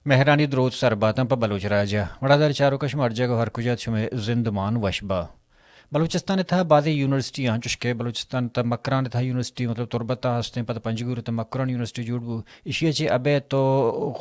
مہرانی دروت سر باتاں پہ بلوچ راج ءَ۔ وڑادار چاروکش، ہر جاگہ ءُ ہر کجا ات، شمئے زندمان وش با۔ بلوچستان ءِ تہا بازیں یونیورسٹی آں، چوش کہ بلوچستان ءِ تہا مکران ءِ تہا یونیورسٹی، مطلب تربت ءَ ہستیں، پدا پنجگور ءِ تہا مکران یونیورسٹی جوڑ بو۔ ایشی ءَ چہ ابید تو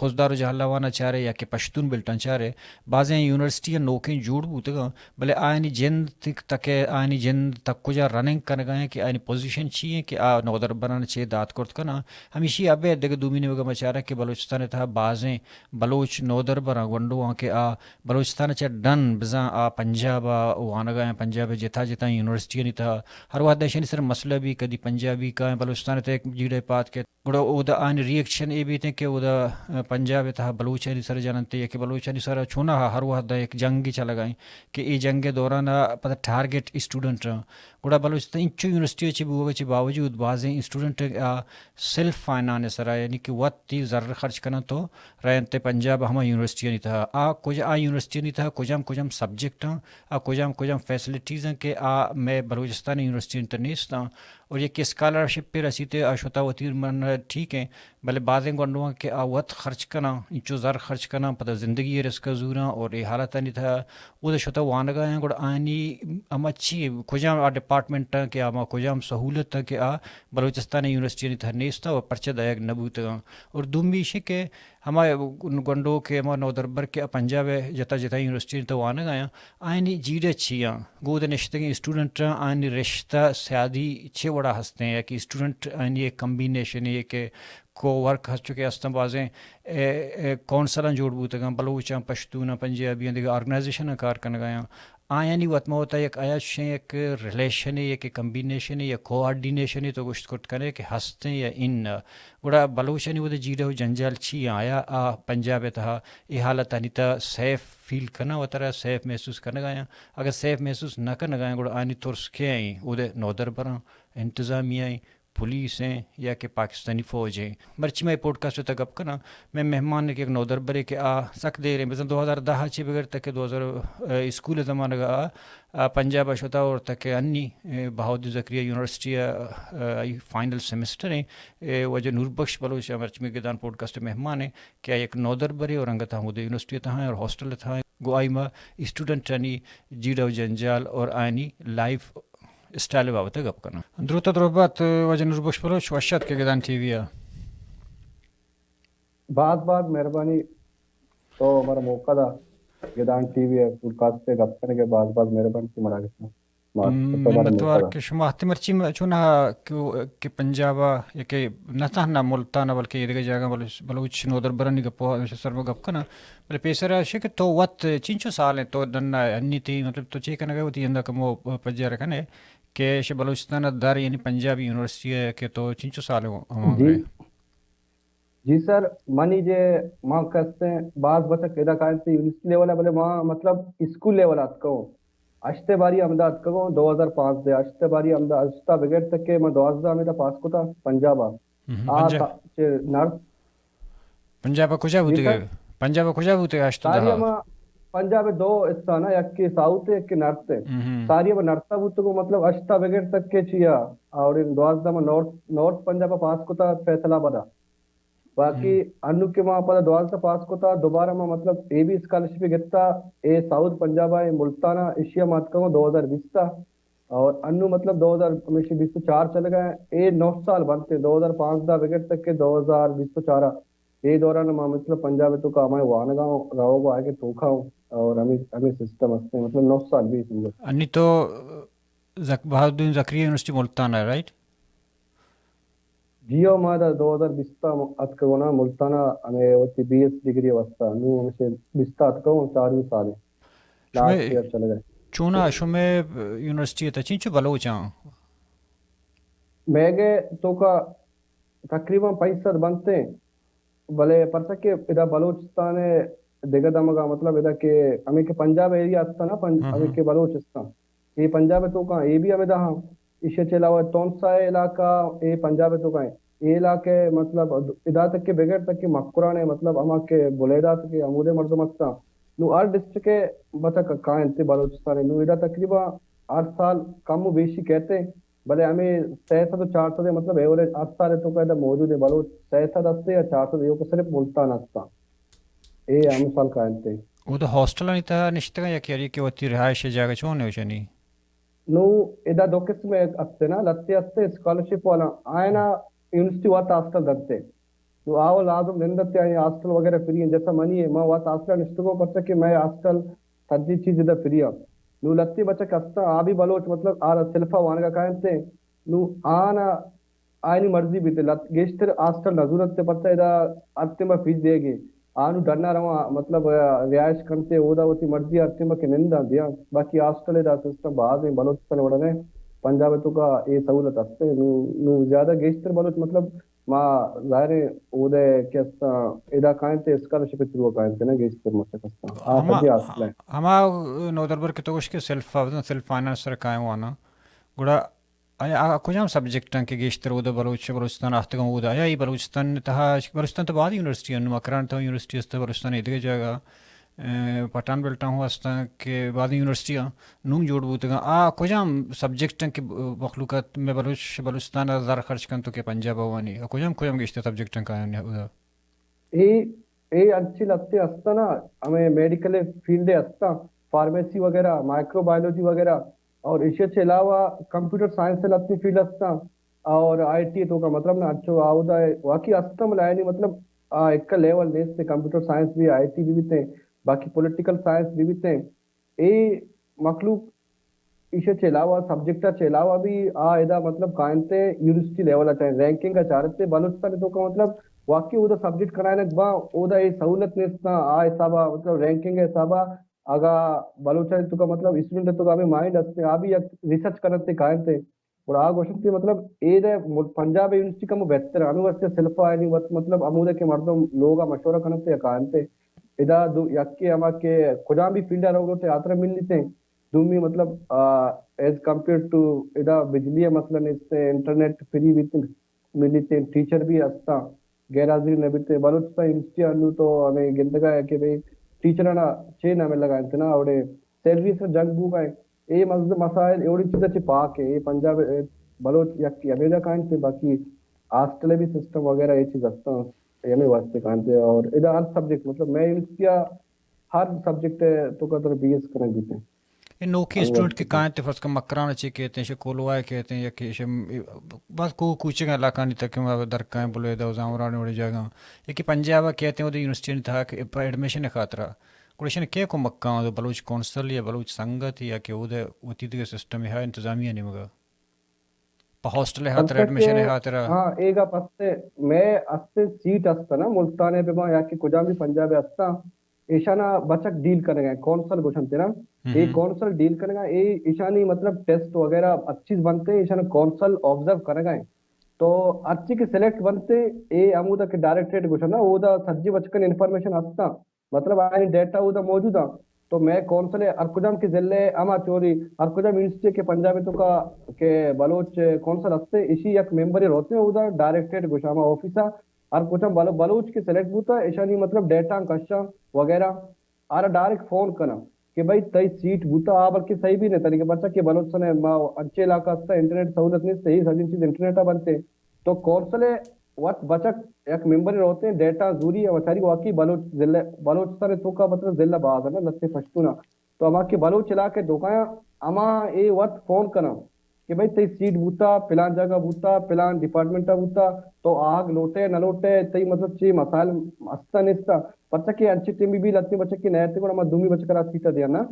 خضدار ءُ جہلاوان ءَ چارے یا کہ پشتون بیلٹ ءَ چارے، بازیں یونیورسٹی آں نوکیں جوڑ بوتگ آں، بلے آیانی جند تک، تک ءَ آیانی جند تک کجا رننگ کنگ ءَ ایں کہ آیانی پوزیشن چی ایں کہ آ نودربراں چے دات کرت کناں۔ ہمیشی ءَ ابید دگہ دومی نیمگ ءَ ما چاراں کہ بلوچستان ءِ تہا بازیں بلوچ نودربراں گونڈواں کہ آ بلوچستان ءَ چہ ڈن بزاں آ پنجاب ءَ وانگ ءَ ایں، پنجاب ءِ جتا جتا یونیورسٹیانی تہا۔ ہر وہد ءَ ایشانی سر ءَ مسئلہ بی، کدی پنجابی کائیں بلوچستان ءِ تہا یک جیڑہ پاد کیت، گڑا اودا آیانی ری ایکشن اے بیت کہ اودا پنجاب ءِ تہا بلوچانی سر ءَ جننت یا کہ بلوچانی سر ءَ چوناہا ہر وہد ءَ یک جنگے چلگ ءَ ایں کہ اے جنگ ءِ دوران ءَ پدا ٹارگٹ اسٹوڈنٹ آں۔ گڑا بلوچستان انچو یونیورسٹی ءَ چہ بوگ ءَ چہ باوجود بازیں اسٹوڈنٹ آ سیلف فائنانس ءِ سرا، یعنی کہ وت تی زر خرچ کناں تو رئینت پنجاب ءِ ہما یونیورسٹیانی تہا۔ آ کج-، آ یونیورسٹیانی تہا کجام کجام سبجیکٹ آں، آ کجام کجام فیسلٹیز آں کہ آ مئے بلوچستان یونیورسٹیانی تہا نیست آں، اور یک اسکالرشپ پہ رسیت آ شتا وتی من ٹھیک ایں، بلے بازیں گونڈواں کہ آ وت خرچ کناں، انچو زر خرچ کناں، پدا زندگی ءِ رسک ءَ زوراں اور اے حالتانی تہا اودا شتا وانگ ءَ آیاں، گڑا آیانی ہما چی کجام آ ڈپارٹمنٹ آں کہ آ ہما کجام سہولت آں کہ آ بلوچستان یونیورسٹیانی تہا نیست آں و پرچہ دئیگ نہ بوتگ آں۔ اور دومی ایش کہ ہما گونڈو کہ ہما نودربر کہ آ پنجاب ءِ جتا جتا یونیورسٹیانی تہا وانگ ءَ آیاں، آیانی جیڑہ چی آں؟ گوں اودا نشتگیں اسٹوڈنٹاں آیانی رشتہ سیادی چے وڑا ہستیں؟ یا کہ اسٹوڈنٹ آیانی یک کمبینیشنے کہ کو ورک ہست، چو کہ ہستاں بازیں، اے، اے، کونسلاں جوڑ بوتگاں، بلوچاں، پشتوناں، پنجابیاں، دگہ آرگنائزیشناں کار کنگ ءَ آیاں۔ آیانی وت ما وتا یک آیا چشیں یک ریلیشنے، یک کمبینیشنے یا کوآرڈینیشنے تو گوشت کرت کنے کہ ہستیں یا اناں۔ گڑا بلوچانی ودا جیڑہ و جنجال چی آں؟ آیا آ پنجاب ءِ تہا اے حالتانی تہا سیف فیل کناں، وترا سیف محسوس کنگ ءَ آیاں؟ اگر سیف محسوس نہ کنگ ءَ آیاں، گڑا آیانی ترس کئے ایں؟ اودے نودربراں، انتظامیہ ایں، پولیس ایں یا کہ پاکستانی فوج ایں؟ مرچی ما اے پوڈکاسٹ ءِ تہا گپ کناں، مئے مہمان کہ یک نودربرے کہ آ سک دیر ایں، بزاں دو ہزار دہ ءَ چہ بگر تک کہ دو ہزار، اسکول ءِ زمانگ ءَ آ، آ پنجاب ءَ شتا اور تک کہ انی، اے، بہاؤالدین زکریا یونیورسٹی ءَ، آ، آئی فائنل سیمسٹر ایں۔ اے واجہ نور بخش بلوچ ءَ مرچی مئے گدان پوڈکاسٹ ءِ مہمان ایں کہ آ یک نودربرے اور انگت ہمودے یونیورسٹی ءِ تہا ایں اور ہاسٹل ءِ تہا ایں۔ گوں آئی ما اسٹوڈنٹانی جیڑہ و جنجال اور آیانی لائف اسٹائل ءِ بابت ءَ گپ کناں۔ دروت ءُ درہبات واجہ نور بخش بلوچ، وش اتک گدان ٹی وی ءَ۔ باز باز مہربانی، تو مارا موقع دا گدان ٹی وی ءِ پوڈکاسٹ ءِ گپ کنگ ءِ، باز باز مہربانی کہ مارا گپت۔ ما ہم، تو بارے منتوار موقع دا۔ کہ شما ہتے مرچی م-، چون آ کہ، کہ پنجاب ءَ یا کہ نہ تہنا ملتان ءَ بلکہ اے دگہ جاگہ بلوچ، بلوچ نودربرانی گپ ءَ سر ءَ گپ کناں، بلے پیسر ءَ شے کہ تو وت چنچو سال ایں تو ڈن ءَ انی تئی، مطلب تو چے کنگ ءَ وتی جند ءَ کمو پجار کنے کہ شے بلوچستان ءَ در یعنی پنجاب یونیورسٹی ءَ کہ تو چنچو سال ایں ہما جی۔ جی سر، منی جے ما کستیں باز بچک ادا کائنت یونیورسٹی لیول ءَ، بلے ما مطلب اسکول لیول ءَ اتکگوں۔ ہشت ءِ باری ہمدا اتکگوں، دو ہزار پانزدہ، ہشت ءِ باری ہمدا، ہشت ءَ بگر تک کہ ما دوازدہ ہمدا پاس کتا پنجاب ءَ۔ ہم، آ پنجاب۔ تا-، چہ نرس۔ پنجاب ءَ کجا جی بوتگ؟ سر۔ پنجاب ءَ کجا بوتگ ہشت ءَ ساری دہ ءَ؟ ہما پنجاب ءِ دو حصہ نا، یکے ساؤتھ ءَ، یکے نرس ءَ۔ ہم، ہم۔ ساری ہما نرس ءَ بوتگوں، مطلب ہشت ءَ بگر تک کہ چیا، اور دوازدہ ما نارتھ، نارتھ پنجاب ءَ پاس کتا فیصل آباد ءَ۔ باقی ہم۔ انو کہ ما پدا دوازدہ پاس کتا، دوبارہ ما مطلب اے بی اسکالرشپ گتا، اے ساؤتھ پنجاب ءَ، اے ملتان ءَ، ایشی ءَ ما اتکگوں دو ہزار بیست ءَ، اور انو مطلب دو ہزار ہمیشی بیست و چار چلگا ایں، اے نو سال بنت، دو ہزار پانزدہ بگر تک کہ دو ہزار بیست و چار ءَ۔ اے دوران ما مطلب پنجاب ءِ توکا ہمائیں وانگا اوں، روگا آئے کہ توکا اوں، اور ہمیں، ہمیں سسٹم ہستے، مطلب نو سال بھی سمجھو۔ انی تو زک-، بہاؤالدین زکریا یونیورسٹی ملتان ءَ، رائٹ؟ جی ہو، ما دا دو ہزار بیست ءَ اتکگوں نا ملتان ءَ ہمے وتی بی ایس ڈگری ءِ واسطہ۔ نوں ہمیشہ بیست ءَ اتکگوں، چارمی سال ایں۔ شمئے لاسٹ ایئر چلگ ءَ۔ چونا شمئے یونیورسٹی ءِ تہا چنچو بلوچ آں؟ میگے توکا تقریباً پنچ سد بنت ایں، بلے پرچا کہ ادا بلوچستان ءِ دگہ دمگا، مطلب ادا کہ ہمے کہ پنجاب ایریا ہستا نا، پنج-، ہاں، ہمے ہاں۔ کہ بلوچستان، اے پنجاب ءِ توکا اے بھی ہمدا ہاں۔ ایشی ءَ چہ علاوہ تونسہ ءِ علاقہ، اے پنجاب ءِ توکا ایں۔ اے علاقہ ءَ مطلب ادا تک کہ بگر تک کہ مکران ءَ، مطلب ہما کہ بلیدہ تک کہ ہمودے مردم ہستاں۔ نوں ہر ڈسٹرکٹ ءِ بچک کائنت بلوچستان ءَ۔ نوں ادا تقریباً ہر سال کم و بیشی کیت، بلے ہمے سئے سد و چار سد ءِ مطلب ایوریج ہر سال ءِ توکا ادا موجود ایں بلوچ، سئے سد ہستے یا چار سد، ایوک صرف ملتان ہستاں۔ اے ہم سال کاینتے۔ او تو ہاسٹلانی تہا نشتگاں یا کہ ہر یکے وتی رہائش جاگہ چون ہے اوشانی؟ نو، ادا دو قسم است نا، لتے است اسکالرشپ والا، آئینا یونیورسٹی وات ہاسٹل دنتے۔ نو آو لازم نندتے، آئی ہاسٹل وغیرہ فری ہیں، جیسا منی ہے، ما وات ہاسٹل نشتگو، پرچہ کہ میں ہاسٹل سجی چیز ادا فری ہیں۔ نو لتے بچک ہستاں، آ بھی بلوچ، مطلب، آ سلفا وانگا کاینتے۔ نو آنا آئینی مرضی بیت، لت گیشتر ہاسٹل نہ زورت، پرچہ ادا ہر ٹیم فیس دیگے۔ آنو ڈنا رواں، مطلب، رہائش کنتے، اودا وتی مرضی ہر ٹیم کہ ننداں دیاں۔ باقی ہاسٹل ادا سسٹم باز ہیں، بلوچستان وڑا نے، پنجاب تو کا اے سہولت ہستے۔ نو، نو زیادہ گیشتر بلوچ، مطلب، ما ظاہر ہے اودے کہ استاں، ادا کائنتے اسکالرشپ تھرو کائنتے نا، گیشتر مچک استاں۔ آ ہما، سجی ہاسٹل ہے۔ ہما نودربر کہ تو گوش کہ سیلف، سیلف فائنانس سر کائیں وانا۔ گڑا آیا آ کجام سبجیکٹ انت کہ گیشتر اودا بلوچ، بلوچستان آہتگاں اودا؟ آیا اے بلوچستان تہا، بلوچستان تو باز یونیورسٹی انت، مکران تو یونیورسٹی است، بلوچستان ادگہ جاگہ، اے، پٹھان بیلٹ ہوں ہستاں کہ باز یونیورسٹی آں نوں جوڑ بوتگاں۔ آ کجام سبجیکٹ انت کہ مخلوقات میں بلوچ، بلوچستان زر خرچ کنت کہ پنجاب وانی؟ آ کجام، کجام گیشتر سبجیکٹ انت کایاں اودا؟ اے، اے انچیں لہتے ہستاں نا، ہمے میڈیکل فیلڈ ہستاں، فارمیسی وغیرہ، مائیکرو بایولوجی وغیرہ، اور ایشی چہ علاوہ کمپیوٹر سائنس لہتے فیلڈ ہستاں، اور آئی ٹی تو کا مطلب نا، انچو آودا واقعی ہستاں، بلے آئینی مطلب آ ایک لیول نیست، کمپیوٹر سائنس بھی، آئی ٹی بھی بیتے، باقی پولیٹیکل سائنس بھی بیتے۔ اے مخلوق ایشی چہ علاوہ، سبجیکٹ چہ علاوہ بھی آ ادا مطلب کائنتے یونیورسٹی لیول چاہیں رینکنگ چارتے، بلوچستان تو کا مطلب واقعی اودا سبجیکٹ کرائنگ با، اودا اے سہولت نیستاں، آ حسابا مطلب رینکنگ حسابا اگا بلوچستان تو کا مطلب اسٹوڈنٹ تو کا ہمیں مائنڈ ہستے، آ بھی یک ریسرچ کرتے کائنتے۔ گڑا آ گوشنت کہ مطلب اے دے مل-، پنجاب یونیورسٹی کمو بہتر، ہمے واسطہ سلفا یعنی وت-، مطلب ہمودے کہ مردم لوگا مشورہ کننت یا کاینت، ادا دو یکے ہما کہ کجام بھی فیلڈ ء روگ لوٹے آترا ملیت، دومی مطلب، آ، ایز کمپیئر ٹو ادا بجلی ء مسئلہ نیست، انٹرنیٹ فری بیت، ملیت، ٹیچر بھی ہستاں، غیر حاضری نہ بیت۔ بلوچستان یونیورسٹی انو تو ہمیں گندگا ہے کہ بھئی ٹیچرانا چے نہ ملگا انت نا، اوڑے سیلری سر جنگ بوگا ہے۔ اے مز-، مسائل، اے وڑیں چیزاں چہ پاک ایں۔ اے پنجاب، اے بلوچ یک ہمے جا کائنت، باقی ہاسٹل بھی سسٹم وغیرہ اے چیز ہستاں، اے ہمے واسطے کائنت۔ اور ادا ہر سبجیکٹ، مطلب، میں یونیورسٹی آ ہر سبجیکٹ تو کا تر بی ایس کنگ بیتے۔ اے نوکیں اسٹوڈنٹ کہ کائنت، فرض کن مکران چے کہتے ہیں، شے کولواہ کہتے ہیں، یا کہ شے بس کو کوچگاں علاقانی تک ما در کائیں بلوچ دا زامران وڑے جاگاں، یا کہ پنجاب کہتے ہیں، وہ یونیورسٹی تھا کہ ایڈمیشن خاطرہ گڑا ایشانی کئے کمک کن؟ بلوچ کونسل یا بلوچ سنگت یا کہ اودے وتی دگہ سسٹم ء انتظامیہ نیمگا پہ ہاسٹل ء ہاترا، انچو ایڈمیشن ء کہ ہاترا؟ ہاں، اے گپ است، مئے است سیٹ است نا، ملتان ء بہ باں یا کہ کجام بھی پنجاب ء ہستاں، ایشانا بچک ڈیل کنگا ہیں، کونسل گوشنت نا، اے ہم۔ کونسل ڈیل کنگا، اے ایشانی مطلب ٹیسٹ وغیرہ ہر چیز بنتے، ایشانا کونسل آبزرو کنگا ہیں۔ تو ہرچی کہ سلیکٹ بنتے، اے ہمودا کہ ڈائریکٹریٹ گوشن نا، اودا سجی بچکن انفارمیشن ہستاں۔ مطلب آیانی ڈیٹا اودا موجود آں۔ تو مئے کونسل ء ہر کجام کہ ضلع ء ہما چوری، ہر کجام یونیورسٹی کہ پنجاب ء توکا کہ بلوچ کونسل ہستے، ایشی یک ممبرے روتے اودا ڈائریکٹریٹ گوشاں ہما آفیس ء، ہر کجام بلو-، بلوچ کہ سلیکٹ بوتا، ایشانی مطلب ڈیٹا کشاں وغیرہ، آرا ڈائریکٹ فون کناں کہ بھئی تئی سیٹ بوتا، آ بلکہ صحیح بھی نہیں تنی کہ پرچا کہ بلوچستان ء ما انچے علاقہ ہستا انٹرنیٹ سہولت نہیں، صحیح سجن چیز انٹرنیٹ ء بنتے۔ تو کونسل ء وت بچک یک ممبرے روتیں، ڈیٹا زوری ء وچاری واقعی بلوچ ضلع، بلوچستان ء توکا مطلب ضلع باز انت، لتے پشتون ء۔ تو ہما کہ بلوچ علاقہ ء توکا ہما اے وت فون کناں کہ بھئی تئی سیٹ بوتا، پلان جاگہ بوتا، پلان ڈپارٹمنٹ ء بوتا، تو آہگ لوٹے نہ لوٹے، تئی مطلب چی مسائل ہستا نیستا۔ پرچا کہ انچی ٹیمی بھی لتے بچک کہ نیتے گڑا ما دومی بچک را سیٹ ء دیاں نا۔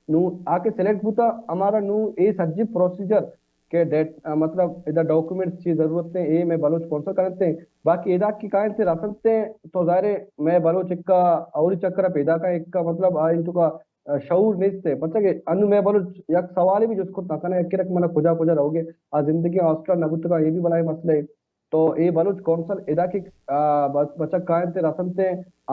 نوں آ کہ سلیکٹ بوتا، ہمارا نوں اے سجی پروسیجر کہ ڈیٹ-، آ، مطلب ادا ڈاکومنٹس چی ضرورت ہیں، اے میں بلوچ کونسل کرتے ہیں۔ باقی ادا کی کائنتے رسنتے تو ظاہر ہے میں بلوچ اکا اولی چکر پیدا کا اکا مطلب آ انتو کا، آ، شعور نیست ہے۔ پتہ کہ انو میں بلوچ یک سوال بھی جس کو تکنا ہے کہ رک منا کجا کجا رہوگے، آ زندگی ہاسٹل نہ بوتگا، یہ بھی بڑا مسئلہ ہے۔ تو اے بلوچ کونسل ادا کہ، آ، بس بچک کائنتے رسنتے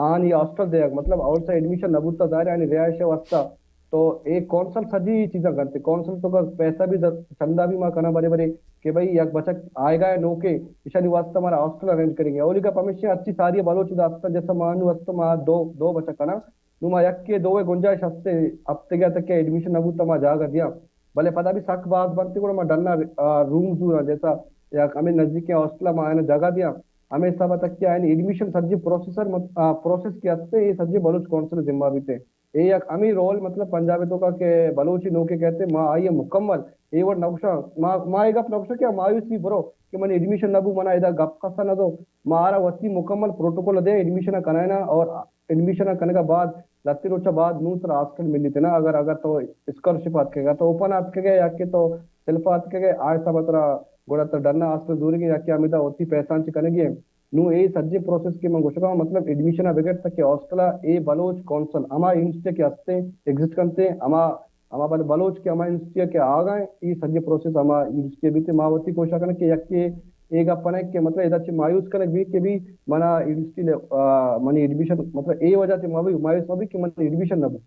آن یہ ہاسٹل دیگ، مطلب اور سے ایڈمیشن نہ بوتا، ظاہر ہے آنی رہائش واسطہ۔ تو اے کونسل سجی چیزاں کرتے، کونسل تو کا پیسہ بھی در-، چندہ بھی ما کنا برے برے کہ بھئی یک بچک آئے گا ہے نوکے، ایشانی واسطہ ہمارا ہاسٹل ارینج کریں گے۔ اولی کا پمیشن اچھی ساری بلوچ داستان جیسا مانو است ما دو، دو بچک کنا، نوں ما یکے دوئے گنجائش ہستے، ہفتگے تک کہ ایڈمیشن نہ بوتا ما جاگہ دیاں، بلے پدا بھی سک باز بنتے گڑا ما ڈنا، آ، روم زوراں، جیسا یک ہمیں نزدیک ہاسٹل ما آیانا جاگہ دیاں، ہمے حساب ءَ تک کہ آیانی ایڈمیشن سجیں پروسیسر مت-، آ، پروسیس کہ ہستے، اے سجیں بلوچ کونسل ءِ ذمہ بیتے۔ اے یک ہمے رول مطلب پنجاب ءِ توکا کہ بلوچی نوکے کہتے، ما آئی ءَ مکمل اے وڑ نہ گوشاں، ما، ما اے گپ نہ گوشاں کہ مایوس بی برو کہ منی ایڈمیشن نہ بو، منا ادا گپ کسا نہ دو، ما آرا وتی مکمل پروٹوکول دے ایڈمیشن ءَ کنائنا اور ایڈمیشن ءَ کنگ ءَ بعد لہتے روچ ءَ بعد نوں ترا ہاسٹل ملیت نا، اگر، اگر تو اسکالرشپ ءَ اتکگ ئے، تو اوپن ءَ اتکگ ئے یا کہ تو سیلف ءَ اتکگ ئے، آ حساب ءَ ترا گڑا ترا ڈن ءَ ہاسٹل زورگی یا کہ ہمیدا وتی پیسہ انچ کنگی ایں۔ نوں اے سجیں پروسیس کہ من گوشگا آں، مطلب ایڈمیشن ءَ بگر تک کہ ہاسٹل ءَ اے بلوچ کونسل ہما یونیورسٹی کہ ہستیں، ایگزسٹ کنتیں، ہما، ہما بل-، بلوچ کہ ہما یونیورسٹی کہ آگا ایں، اے سجیں پروسیس ہما یونیورسٹی بیت۔ ما وتی کوشش کنیں کہ یکے اے گپ نہ کہ مطلب ادا چہ مایوس کنگ بیت کہ بھی منا یونیورسٹی لے-، آ، منی ایڈمیشن مطلب اے وجہ چہ ما بھی مایوس مہ بی کہ منی ایڈمیشن نہ بو۔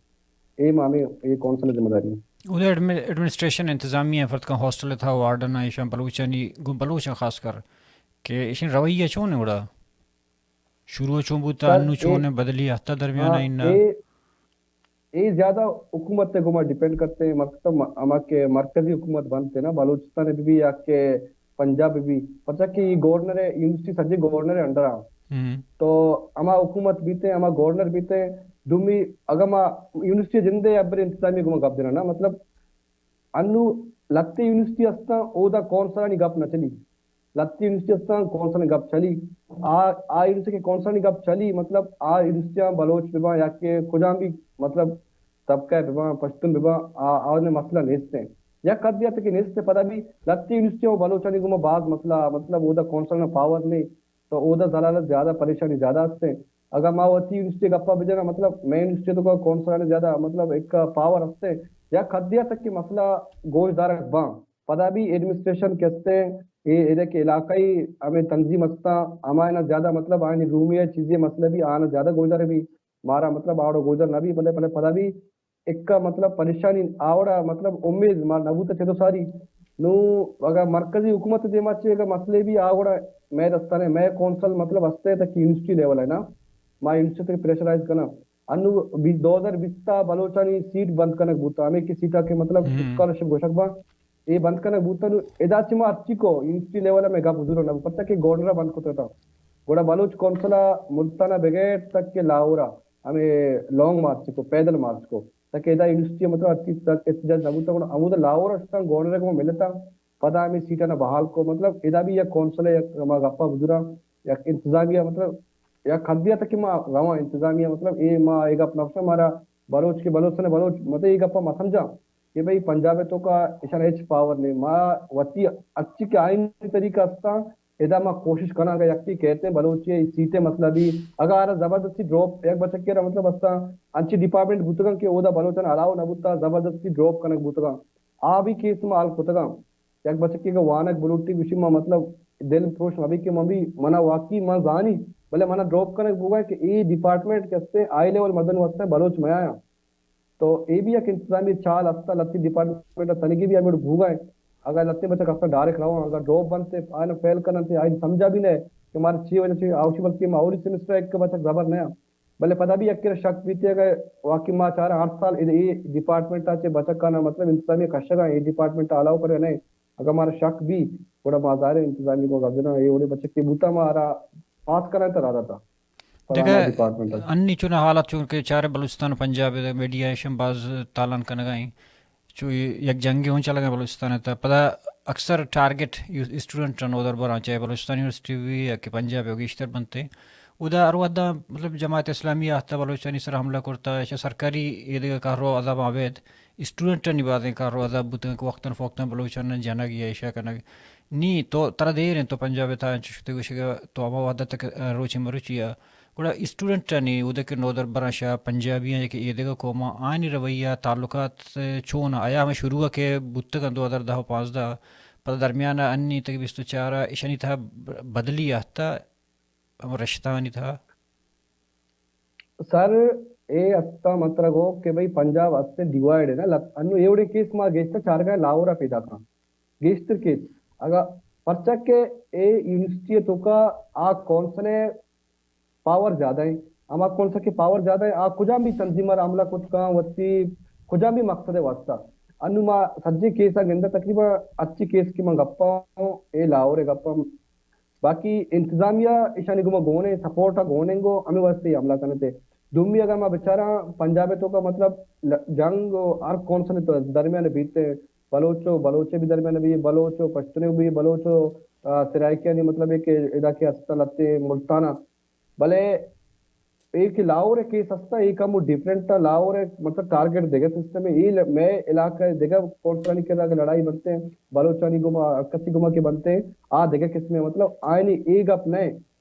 اے ما ہمیں اے کونسل ءِ ذمہ داری ایں۔ اود ایڈمی-، ایڈمنسٹریشن، انتظامیہ، فرض کن ہاسٹل ءِ تہا وارڈن ءَ ایشاں بلوچانی، گوں بلوچاں خاص کر کہ ایشاں رویہ چون ایں گڑا؟ شروع چون بوتا، سر، انو اے، چون ایں، بدلی آتا درمیان ہاں، ءَ اناں؟ اے، اے زیادہ حکومت ءِ گوما ڈیپینڈ کرتے، مطلب ہما کہ مرکزی حکومت بنتے نا، بلوچستان ءِ بی بی یا کہ پنجاب ءِ بی، پرچا کہ اے گورنر ءِ، یونیورسٹی سجے گورنر ءِ انڈر آں۔ ہم۔ تو ہما حکومت بیتے، ہما گورنر بیتے، دومی اگاں ما یونیورسٹی جندے ابر انتظامیہ گوما گپ جناں نا، مطلب انو لہتے یونیورسٹی ہستاں، اودا کونسلانی گپ نہ چلی۔ لہتے یونیورسٹی ہستاں، کونسلانی گپ چلی۔ آ، آ یونیورسٹی کہ کونسلانی گپ چلی، مطلب آ یونیورسٹیاں بلوچ بباں یا کہ کجام بھی مطلب طبقہ بباں، پشتون بباں، آ، آ مسئلہ نیستیں۔ یک حدے تک کہ نیست، پدا بھی لہتے یونیورسٹیاں بلوچانی گوما باز مسئلہ، مطلب اودا کونسل نا پاور نہیں، تو اودا ذلالت زیادہ، پریشانی زیادہ ہستیں۔ اگاں ما وتی یونیورسٹی گپا بجناں، مطلب مئے یونیورسٹی تو کونسلانی زیادہ مطلب ایک پاور ہستیں، یک حدے تک کہ مسئلہ گوش دارگ باں۔ پدا بھی ایڈمنسٹریشن کہ ہستیں، اے، اے کہ علاقائی ہمیں تنظیم ہستاں، ہمایاں زیادہ مطلب آنی رومی ہے چیزیں مسئلہ بھی آنا زیادہ گوش دارگ بھی، مارا مطلب آڑو گوش دار نہ بھی، بلے، بلے پدا بھی اکا مطلب پریشانی آوڑا مطلب امید مار نہ بوتا چہ دو ساری۔ نو اگا مرکزی حکومت دیما چے اگا مسئلے بھی آوڑا مئے دستانے، مئے کونسل مطلب ہستے تک یونیورسٹی لیول ہے نا، ما یونیورسٹی تک پریشرائز کنا۔ انو بی-، دو ہزار بیست ءَ بلوچانی سیٹ بند کنگ بوتا، ہمیں کہ سیٹا کہ مطلب ہم۔ اسکالرشپ گوشگ با، اے بند کنگ بوتا۔ نو ادا چہ ما ہرچی کو یونیورسٹی لیول میں گپ حضور نہ، پتہ کہ گورنر بند کتا۔ گڑا بلوچ کونسل ملتان بغیر تک کہ لاہور ہمیں لانگ مارچ کو، پیدل مارچ کو، تاکہ ادا یونیورسٹی مطلب ہر چیز تک احتجاج نہ بوتا، گڑا ہمودا لاہور اشتاں گورنر کو ملتا، پدا ہمیں سیٹاں بحال کو، مطلب ادا بھی یک کونسل ہے، یک ما گپا بزرا، یک انتظامیہ مطلب یک حدیہ تک کہ ما رواں انتظامیہ مطلب اے ما اے گپ نہ گوشاں، مارا بلوچ کہ بلوچ نے بلوچ مطلب اے گپا ما سمجھاں کہ بھئی پنجاب تو کا اشان ہچ پاور نہیں، ما وتی اچھی کہ آئینی طریقہ ہستاں، ادا ما کوشش کناں کہ یکے کہتے ہیں بلوچی ہے، سیٹیں مسئلہ بھی، اگر آرا زبردستی ڈراپ، یک بچکے را مطلب اساں انچی ڈپارٹمنٹ بوتگاں کہ اودا بلوچان الاؤ نہ بوتا، زبردستی ڈراپ کنگ بوتگاں، آ بھی کیس ما حل کتگاں۔ یک بچکے کہ وانگ بلوٹی گوشی ما مطلب دل پروش مبی کہ من بھی منا واقعی من زانی، بلے منا ڈراپ کنگ بوگا کہ اے ڈپارٹمنٹ کہ ہستے ہائی لیول مدن واسطے بلوچ میاں۔ تو اے بھی یک انتظامی چال ہستا، لتی ڈپارٹمنٹ تنگی بھی ہمیں بوگا ہے۔ اگر لتی بچک ہستا ڈائریکٹ رواں، اگر ڈراپ بنتے، آئین فیل کننتے، آئین سمجھا بھی نہیں کہ مارا چی وجہ سے آوشی، بلکہ ما اولی سیمسٹر ایک بچک زبر نیا۔ بلے پدا بھی یکے را شک بیتے اگر واقعی ما چارا ہر سال اے، اے ڈپارٹمنٹ آ چے بچک کانا مطلب انتظامی کشگا اے ڈپارٹمنٹ الاؤ کرے نہیں۔ اگر مارا شک بھی، گڑا ما ظاہر ہے انتظامی کو گپ جنا، اے وڑے بچک کے بوتا مارا پاس کرنا تا دادا تا۔ دیکھا، ڈپارٹمنٹ آ۔ انی چون حالت چون کہ چارے بلوچستان و پنجاب میڈیا ایشم باز تالان کنگا ہیں۔ چو یک جنگے ہوں چلگا بلوچستان تا۔ پدا اکثر ٹارگٹ یو-، اسٹوڈنٹ نودربراں، چاہے بلوچستان یونیورسٹی بھی یا کہ پنجاب ہو گیشتر بنتے۔ اودا ہر وھدا مطلب جماعت اسلامی آ ہتا بلوچانی سر حملہ کرتا، ایشا سرکاری ایدگہ کارو عذاب آبید اسٹوڈنٹانی بازیں کارو عذاب بوتگاں کہ وقتاً فوقتاً بلوچاں جنگ یا ایشا کنگ۔ نی تو ترا دیر انت تو پنجاب تھا انچو شتے گوشگا تو ہما وھدا تک روچی مروچی آ۔ گڑا اسٹوڈنٹانی اودا کہ نودربراں شا پنجابیاں یا کہ ایدگہ قوماں آنی رویہ تعلقات چون آ؟ آیا ہمے شروع کہ بوتگاں دو ہزار دہ و پانزدہ پدا درمیان انی تک بیست و چار ایشانی تھا بدلی آہتا؟ ہم رشتہانی تھا۔ سر، اے استا مطلب گو کہ بھئی پنجاب استے ڈیوائیڈ ہے نا، لت-، انو اے وڑیں کیس ما گیشتر چارگا لاہور آ پیدا کن۔ گیشتر کیس اگا پرچا کہ اے یونیورسٹی توکا آ کونسل پاور زیادہ ہیں، ہما کونسل کے پاور زیادہ ہیں، آ کجام بھی تنظیم آ حملہ کت کن وتی کجام بھی مقصد واسطہ۔ انو ما سجے کیس آ گندہ تقریباً اچھی کیس کی من گپا ہوں، اے لاہور گپا باقی انتظامیہ ایشانی گوما گون ایں، سپورٹ ءَ گون ایں، گوں ہمے واسطے حملہ کنت۔ دومی اگر ما بچاراں پنجاب ءِ توکا مطلب ل-، جنگ و ہر کونسل ءِ درمیان بیت، بلوچ و بلوچ ءِ بھی درمیان بھی، بلوچ و پشتون ءِ بھی، بلوچ و، آ، سرائیکیانی مطلب ایک علاقے ہستاں لتے ملتان ءَ۔ بلے اے کہ لاہور ءِ کیس ہستا، اے کم ڈیفرنٹ تا۔ لاہور ءِ مطلب ٹارگٹ دگہ سسٹم ہے۔ اے ل-، مئے علاقہ ءِ دگہ کونسلانی کرا اگر لڑائی بنتے، بلوچانی گوما، کسی گوما کہ بنتے، آ دگہ قسم ہے۔ مطلب آئینی اے گپ نہ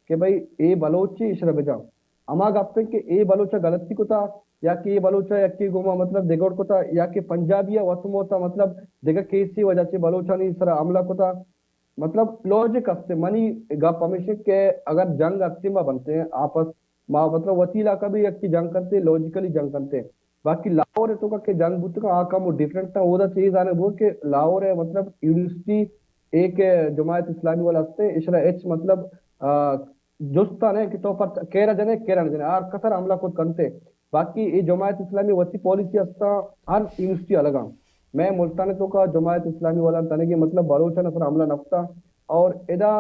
کہ بھئی اے بلوچ ایشرا بجا۔ ہما گپ ہے کہ اے بلوچ غلطی کتا، یا کہ اے بلوچ یکی گوما مطلب دگوڑ کتا، یا کہ پنجابی وت موتا مطلب دگہ کیسی وجہ سے بلوچانی سرا حملہ کتا۔ مطلب لاجک است۔ منی گپ ہمیش کہ اگر جنگ ہستی ما بنتے ہیں آپس، ما مطلب وتی علاقہ بھی یک جنگ کرتے، لاجیکلی جنگ کرتے۔ باقی لاہور ءِ توکا کہ جنگ بوتگا آ کم ڈیفرنٹ تا۔ اودا چیز آنے بو کہ لاہور ءِ مطلب یونیورسٹی ایک جماعت اسلامی والا ہستے، اشرا ایچ مطلب، آ، جستا نہیں کہ تو پر کیرا جنے، کیرا نہ جنے، ہر کسر حملہ خود کنتے۔ باقی اے جماعت اسلامی وتی پالیسی ہستا، ہر یونیورسٹی الگا۔ میں ملتان توکا جماعت اسلامی والا تنگی مطلب بلوچان سر حملہ نفتا۔ اور ادا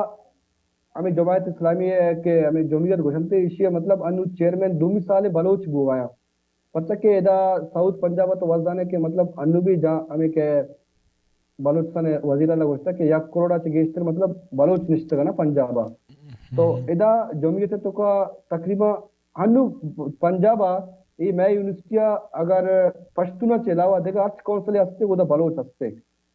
ہمیں جماعت اسلامی ہے کہ ہمیں جمعیت گوشنتے، ایشی مطلب انو چیئرمین دومی سال بلوچ بو آیا۔ پرچہ کہ ادا ساؤتھ پنجاب تو وزدانے کہ مطلب انو بھی جا ہمیں کہ بلوچستان وزیر اعلیٰ گوشتا کہ یک کروڑا چہ گیشتر مطلب بلوچ نشتگ نا پنجاب ءَ۔ تو ادا جمعیت توکا تقریباً ہنو پنجاب ءَ اے مئے یونیورسٹی ءَ اگر پشتون ءَ چہ علاوہ دگہ ہرچ کونسل ہستے، اودا بلوچ ہستے۔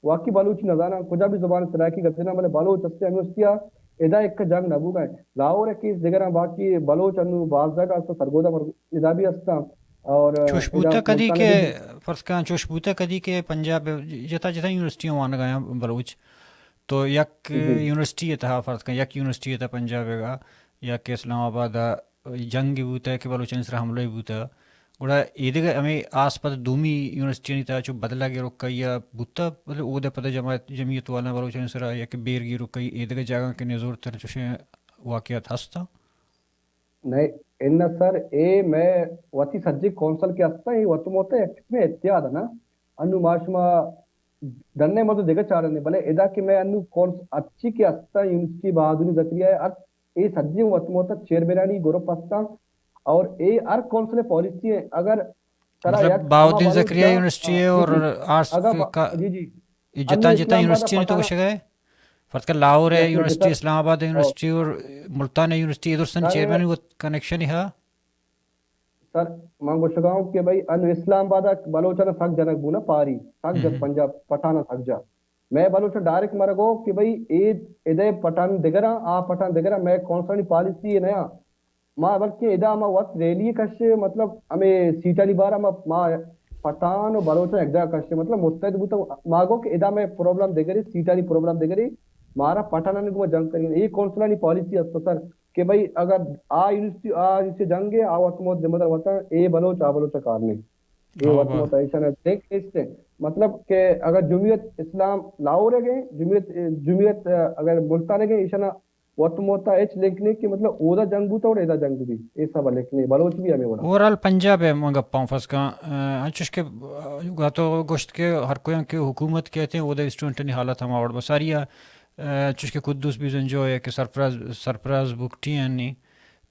واقعی بلوچی نزاناں، کجا بھی زبان سرائیکی گپ جناں، بلے بلوچ ہستے یونیورسٹی ءَ۔ ادا ایک جنگ نہ بوگا ہے۔ لاہور ءِ کیس دگراں، باقی بلوچ انو باز جاگہ است، سرگودھا مرگودا بھی است۔ اور چوش ادا بوتا کدی ملتان کہ بھی فرض کن چوش بوتا کدی کہ پنجاب جتا جتا یونیورسٹی وانگا ہیں بلوچ، تو یک جی۔ یونیورسٹی تہا فرض کن، یک یونیورسٹی تہا پنجاب گا یا کہ اسلام آباد جنگ بوتا کہ بلوچانی سرا حملہ بوتا، گڑا ایدگہ ہمیں آس پد دومی یونیورسٹیانی تہا چو بدلہ گروکا یا بوتا، بلے اودے پدا جماعت، جمعیت والا بلوچانی سرا یا کہ بیر گروکا ایدگہ جاگہ کہ نزور تر چوشیں واقعات ہستا؟ نہیں، انہ سر، اے میں وتی سجی کونسل کہ ہستا، اے وت موتا یک قسم اتحاد ہے نا۔ انو ما شما ڈنے مزو دگہ چارنے، بلے ادا کہ میں انو کونس-، اچھی کہ ہستا یونیورسٹی بہادری زکریا ہے، ہر اے سجی وت موتا چیئرمینانی گروپ ہستاں اور اے ہر کونسل پالیسی ہے۔ اگر ترا مطلب یک بہاؤالدین زکریا یونیورسٹی ہے اور آرٹس اگر با-، کا جی، جی۔ یہ جتاں انو جتاں اسلام آباد یونیورسٹی نے تو پٹھان گوشگ ہے؟ فرض کر لاہور ہے یونیورسٹی، اسلام آباد ہے یونیورسٹی اور ملتان ہے یونیورسٹی، ادھر سن چیئرمین وہ کنیکشن ہے؟ سر، من گوشگا ہوں کہ بھئی انو اسلام آباد بلوچانا سک جنگ بونا پاری، سک جت پنجاب پٹھانا سک جا۔ میں بلوچ ڈائریکٹ مرا گو کہ بھئی اے ادے پٹھان دگراں، آ پٹھان دگراں، میں کونسلانی پالیسی اے نیا۔ ما بلکہ ادا ما وقت ریلی کشے، مطلب ہمیں سیٹانی بارا ما، ما پٹھان و بلوچ یک جا کشے، مطلب متحد بوتا۔ ما گو کہ ادا میں پرابلم دگرے، سیٹانی پرابلم دگرے، مارا پٹھانانی گوما جنگ کریں۔ اے کونسلانی پالیسی است سر کہ بھئی اگر آ یونیورسٹی، آ یونیورسٹی جنگ ہے، آ وت موت ذمہ دار وطن، اے بلوچ، آ بلوچ کار نہیں۔ اے وت موت ایشانا دیکھ نیست ہے۔ مطلب کہ اگر جمعیت اسلام لاہور ہے گئے، جمعیت، جمعیت اگر ملتان ہے گئے، ایشانا وت موتا ہچ لنک نہیں کہ مطلب اودا جنگ بوتا اور ادا جنگ بھی، اے سب لنک نہیں، بلوچ بھی ہمیں وڑا۔ اوورآل پنجاب ہے من گپاں فرض کن، انچوش کہ گاتو گوشت کہ ہر کوئی کہ حکومت کہتے ہیں، اودا اسٹوڈنٹانی حالت ہما وڑ بساری ہے۔ چوش کہ قدوس بیزنجو ہے کہ سرفراز، سرفراز بگٹی ہیں نی،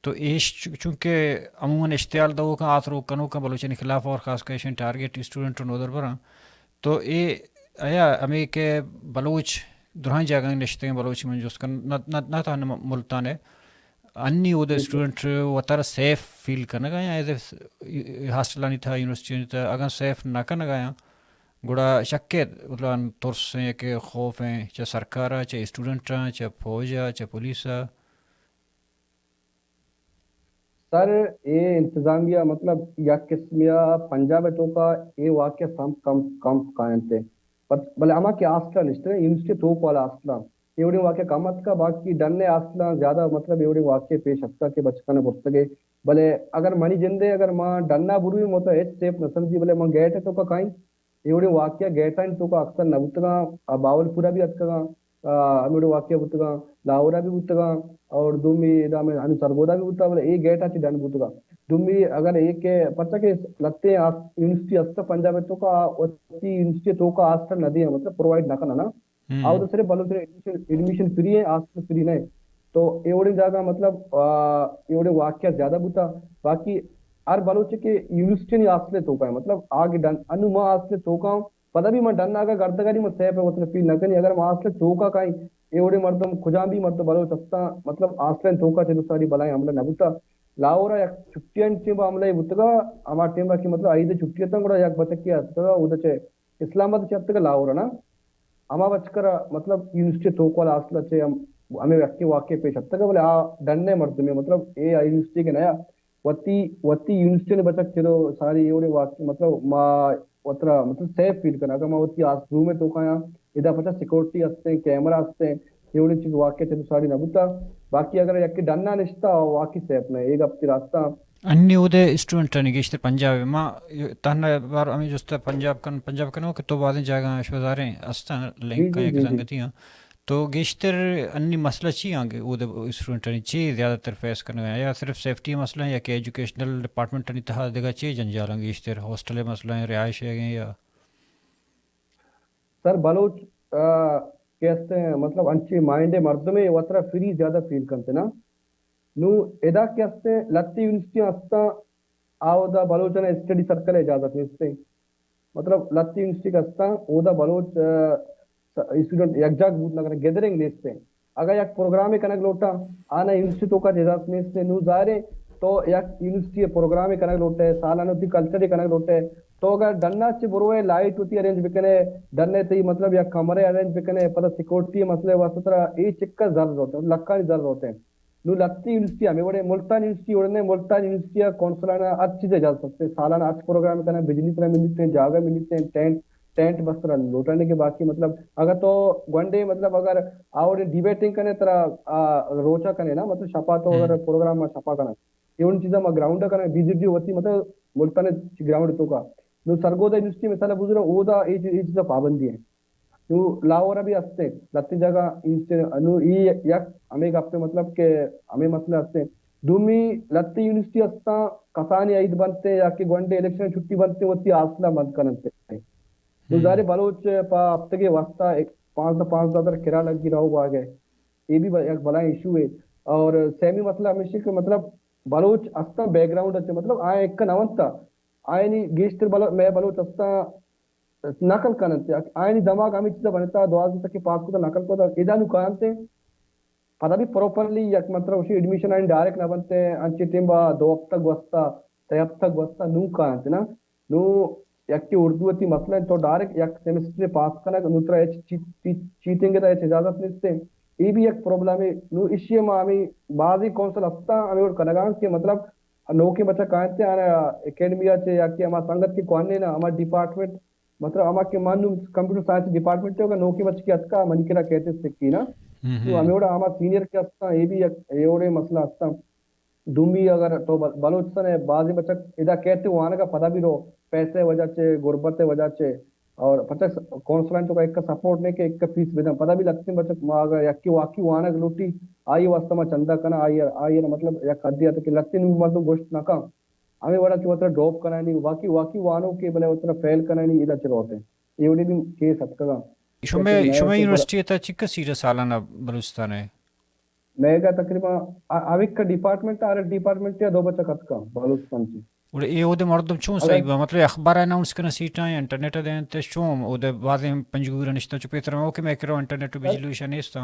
تو ایش چ-، چونکہ عموماً اشتعال دوکاں، آت روک کنوکاں بلوچانی خلاف اور خاص کر ایشانی ٹارگٹ اسٹوڈنٹ و نودربراں۔ تو اے آیا ہمیں کہ بلوچ درہاں جاگہ نشتگیں بلوچ من جست کن، نہ، نہ، نہ تہنا م-، ملتان ہے۔ انی اود اسٹوڈنٹ وتارا سیف فیل کنگا یا ایز اے ہاسٹلانی تہا، یونیورسٹیانی تہا اگاں سیف نہ کنگا یا گڑا شک ہے، مطلب ترس ہیں کہ خوف ہیں، چہ سرکارا، چہ اسٹوڈنٹاں، چہ فوجا، چہ پولیسا۔ سر، اے انتظامیہ مطلب یک قسمیا پنجاب توکا اے واقعہ سم کم، کم کاینتے۔ بلے ہما کہ ہاسٹل نشتگیں، یونیورسٹی توک والا ہاسٹل، اے وڑیں واقعہ کم اتکا، باقی ڈن ہاسٹل زیادہ مطلب اے وڑیں واقعہ پیش اتکا کہ بچکاں برتگے۔ بلے اگر منی جندے اگر ما ڈنا بروی مطلب ہچ سیف نہ سمجھی، بلے ما گیٹ توکا کائیں، اے وڑیں واقعہ گیٹانی توکا اکثر نہ بوتگاں، آ، باولپورا بھی اتکگاں، آ، ہمے وڑیں واقعہ بوتگاں، لاہورا بھی بوتگاں، اور دومی ادا ہمے ہنو سرگودا بھی بوتا، بلے اے گیٹا چہ ڈن بوتگاں۔ دومی اگر اے کہ پرچا کہ لتے آس-، یونیورسٹی است پنجاب توکا، وتی یونیورسٹی توکا ہاسٹل نہ دیاں، مطلب پرووائیڈ نہ کناں نا۔ آ تو صرف بلوچ ایڈمیشن، ایڈمیشن فری ہے، ہاسٹل فری نہیں۔ تو اے وڑیں جاگہ مطلب، آ، اے وڑیں واقعہ زیادہ بوتا۔ باقی ہر بلوچ کہ یونیورسٹی نی حاصل توکا ہے، مطلب آگے ڈن، انو ما حاصل توکا ہوں، پدا بھی من ڈن آگا گردگاری من سیف ہے وطن فیل نہ کنی۔ اگر ما حاصل توکا کائیں، اے وڑیں مردم کجام بھی مردم بلوچ ہستاں، مطلب حاصل توکا چلو ساری بلائیں حملہ نہ بوتا۔ لاہور یک چھٹی انچیں با حملہ بوتگا، ہما ٹائم کہ مطلب عید چھٹی تاں گڑا یک بچکی ہستگا، اودا چہ اسلام آباد چہ اتکگ لاہور نا، ہما بچکر مطلب یونیورسٹی توک والا حاصل چہ ہم، ہمیں یکی واقعہ پیش اتکگ، بلے آ ڈنے مردمے مطلب اے آ یونیورسٹی کے نیا وتی، وتی یونیورسٹی نے بچک چلو ساری اے وڑے واقعہ مطلب ما وترا مطلب سیف فیل کنا، اگر ما وتی آس روم توکا آں، ادا پچا سیکورٹی ہستیں، کیمرہ ہستیں، اے وڑے چیز واقعہ چلو ساری نہ بوتا۔ باقی اگر یکی ڈنا نشتا واقعی سیف نہ، اے گپ تی راستہ۔ انی اودے اسٹوڈنٹانی گیشتر پنجاب ء۔ ما تہنا بار ہمیں جست ء پنجاب کن، پنجاب کنو کہ تو بازیں جاگہ اش بزاریں استاں جی، لنک جی، یک جی، جی۔ سنگتی ہاں۔ تو گیشتر انی مسئلہ چی آں کہ اودے اسٹوڈنٹانی چی زیادہ تر فیس کنگ ء یا صرف سیفٹی مسئلہ ہیں یا کہ ایجوکیشنل ڈپارٹمنٹانی تہا دگہ چی جنجال ہیں گیشتر؟ ہاسٹل مسئلہ ہیں، رہائش ہے یا؟ سر بلوچ، آ، کہ استیں مطلب انچیں مائنڈ مردمے وترا فری زیادہ فیل کنتے نا۔ نوں ادا کہ استیں لتی یونیورسٹی استاں، آ اودا بلوچانا اسٹڈی سرکل اجازت نیستیں۔ مطلب لتی یونیورسٹی کہ استاں اودا بلوچ، آ، س-، اسٹوڈنٹ یکجاگ بوت نہ کناں، گیدرنگ نیستیں۔ اگاں یک پروگرامے کنگ لوٹاں، آنا یونیورسٹی توکا اجازت نیستیں۔ نوں ظاہریں تو یک یونیورسٹی پروگرامے کنگ لوٹے، سالانہ وتی کلچرے کنگ لوٹے، تو اگر ڈنا چہ بروئے لائٹ وتی ارینج بکنے، ڈنے تئی مطلب یک کمرے ارینج بکنے، پدا سیکورٹی مسئلہ واسطہ ترا اے چکا زر روتے، لکھانی زر روتے۔ نوں لتی یونیورسٹی ہمے وڑے، ملتان یونیورسٹی وڑے نے، ملتان یونیورسٹی ء کونسل آنا ہر چیز اجازت ہستے، سالانہ ہر پروگرام کنا، بجلی ترا ملیتے، جاگہ ملیتے، ٹینٹ، ٹینٹ بس ترا لوٹانے کے باقی مطلب اگر تو گونڈے مطلب اگر آوڑے ڈیبیٹنگ کنے ترا، آ، روچا کنے نا، مطلب شپا تو اگر پروگرام ما شپا کنا، اے وڑیں چیزاں ما گراؤنڈ ء کناں، بی جے پی وتی مطلب ملتان ء گراؤنڈ توکا۔ نوں سرگودھا یونیورسٹی مثال ء بزوراں، اودا اے چیز، اے چیزاں پابندی ہیں۔ نوں لاہور ء بھی ہستیں، لتی جاگہ یونیورسٹی، نوں ای یک ہمیں گپ مطلب کہ ہمیں مسئلہ ہستیں۔ دومی لتی یونیورسٹی ہستاں، کسانی عید بنتے یا کہ گونڈے الیکشن چھٹی بنتے، وتی حاصلہ بند کننتے۔ نوں ظاہر بلوچ پا ہفتگے واسطہ ایک پانزدہ، پانزدہ ہزار کرا لگی رہو باگے۔ اے بھی ب-، یک بلائیں ایشو ہے۔ اور سیمی مسئلہ ہمیشہ کہ مطلب بلوچ استاں بیک گراؤنڈ اچ، مطلب آ ایک نہ ونتا، آئینی گیشتر بلو-، مئے بلوچ استاں نقل کننت، آئینی دماغ ہمیں چیزا بنتا، دوازدہ تک پاس کو نقل کو ادا نو کانتے، پدا بھی پراپرلی یک مطلب اسی ایڈمیشن آئین ڈائریکٹ نہ بنتے، انچے ٹیم با دو ہفتہ گوستا، سے ہفتہ گوستا نو کانتے نا۔ نو یکے اردو تی مسئلہ انت، تو ڈائریکٹ یک سیمسٹر پاس کنگ، نو ترا ہچ چی-، چی-، چیٹنگ تا ہچ اجازت نیست۔ اے بھی یک پرابلم ہے۔ نو اشی ما ہمیں بعضی کونسل ہستا ہمیں اور کنگان کہ مطلب نوکیں بچہ کائنتے آنا اکیڈمیا چے یا کہ ہما سنگت کے کوانے نا ہما ڈپارٹمنٹ، مطلب ہما کہ من نو کمپیوٹر سائنس ڈپارٹمنٹ تے ہوگا، نوکیں بچہ کے اتکا منی کرا کہتے سکی نا۔ تو ہمیں وڑا ہما سینئر کے ہستا، اے بھی یک، اے وڑے مسئلہ ہستا۔ دومی اگر تو بل-، بلوچستان ء بازیں بچک ادا کیت وانگ ء پدا بھی رو، پیسے وجہ چے، غربت ء وجہ چے، اور پچک کونسلان تو کا ایک سپورٹ نہیں کہ ایک فیس بدن، پدا بھی لگتے بچک ما اگر یکی واقعی وانگ لوٹی، آئی واسطہ ما چندہ کنا، آئی، آئی مطلب یک حدی آتا کہ لگتے نو مردم گوشت نہ کن۔ ہمیں وڑا کہ وترا ڈراپ کنانی، واقعی، واقعی وانو کہ بلے وترا فیل کنانی ادا چلو ہوتے۔ یہ وڑی بھی کیس اتکگا۔ شمے، شمے یونیورسٹی تا چکا سیٹ سالانہ بلوچستان ہے؟ میگا تقریباً آ-، اوک ڈپارٹمنٹ، ہر ڈپارٹمنٹ یا دو بچک اتکا بلوچستان چی۔ گڑا اے اودے مردم چون اگر صحیح با؟ مطلب اخبار اناؤنس کنا سیٹاں یا انٹرنیٹ دینت چون اودے بازیں پنجگور نشتہ چو پیتر او کہ میں کرو انٹرنیٹ و بجلی وشا نیستا۔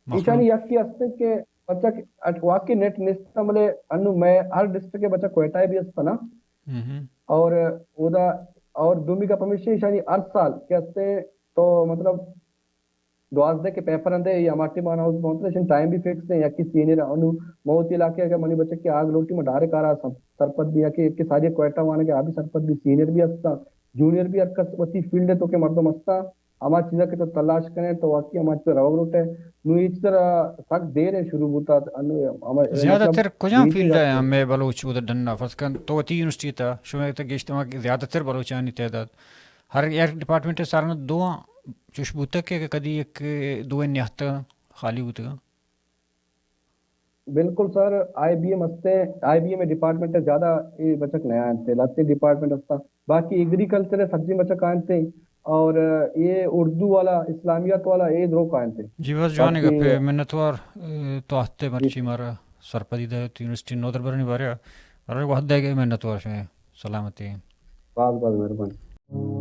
ایشانی یکی ہستے کہ بچک اٹ-، واقعی نیٹ نیستا بلے انو میں ہر ڈسٹرکٹ کے بچک کوئٹہ بھی ہستا نا۔ اور اودا اور دومی کا پمیشہ ایشانی ہر سال کہ ہستے تو مطلب دوازدہ کے پیپر اندے، یہ ہمارے ٹیم آنا اس بہت ٹائم بھی فکس ہے، یا کہ سینئر انو موت علاقے اگر منی بچے کے آگ لوٹی میں ڈائریکٹ آ رہا سب سرپد بھی، یا کہ، کہ ساری کوئٹہ وانے کے آ بھی سرپد بھی، سینئر بھی ہستا، جونیئر بھی ہر کس وتی فیلڈ ہے تو کہ مردم ہستا، ہما چیزا کہ تو تلاش کریں تو واقعی ہما چیز روگ لوٹے۔ نو یہ چیز سک دیر ہے شروع بوتا، انو ہما زیادہ مطلب تر کجام فیلڈ ہے؟ ہمیں بلوچ ادھر ڈننا فرض کن تو وتی یونیورسٹی تا شمے تا گیشت زیادہ تر بلوچانی تعداد ہر یک ڈپارٹمنٹ سالانہ دو آں چوش بوتگ کہ کدی یک دوئیں نیاہتگ خالی بوتگ۔ بالکل سر، آئی بی ایم ہستے، آئی بی ایم ڈپارٹمنٹ زیادہ اے بچک نہ آنتے، لہتے ڈپارٹمنٹ ہستا، باقی ایگریکلچر سجیں بچک آنتے، اور اے اردو والا، اسلامیات والا، اے دروکا انت۔ جی بس جوانیں گپے، منتوار، اے، تو ہتے مرچی مارا سرپدی دے تو یونیورسٹی نودربرانی بارے، مارا وہد دے گئے، منتوار شمے۔ سلامتی۔ باز باز مہربانی۔